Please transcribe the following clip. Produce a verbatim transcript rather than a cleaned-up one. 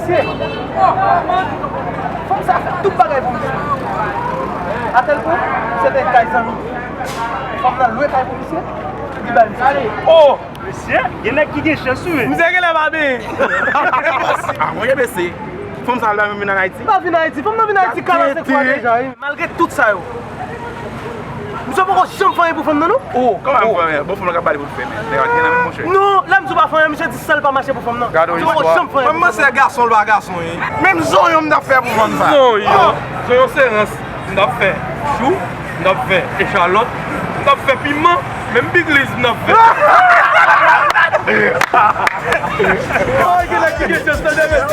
Misye, fanm sa fè tout bagay pou misye. Atèl pwen, se te kay zanmi. Fanm nan lwe kay pou misye, li bay misye. Oh! Mesye, gen nèg ki gen chans wi. Misye genlè pa benyen. Ah, mwen gen mesye. Fanm sa al ba mwen vin an Ayiti. Pa vin Ayiti, fanm nan vin Ayiti karannsenk fwa deja wi. Malgre tout sa yo, misye poko janm fè anyen pou fanm nan non. Oh, kòman m fè anyen? Bon, fanm nan ka pale pou l fè men. Nèg la gen nan men monchè. Non, lè m di w pa fè anyen, misye di sa l pa mache pou fanm nan. Gade yon istwa. Misye poko janm fè anyen. Mwen panse gason l pa gason wi. Menm zonyon m t ap fè pou fanm sa. Zonyon. Zonyon se rans. M t ap fè chou, m t ap fè echalòt, m t ap fè piman, menm piglis m t ap fè. Oh, gen nèg ki gen chans tande mesye.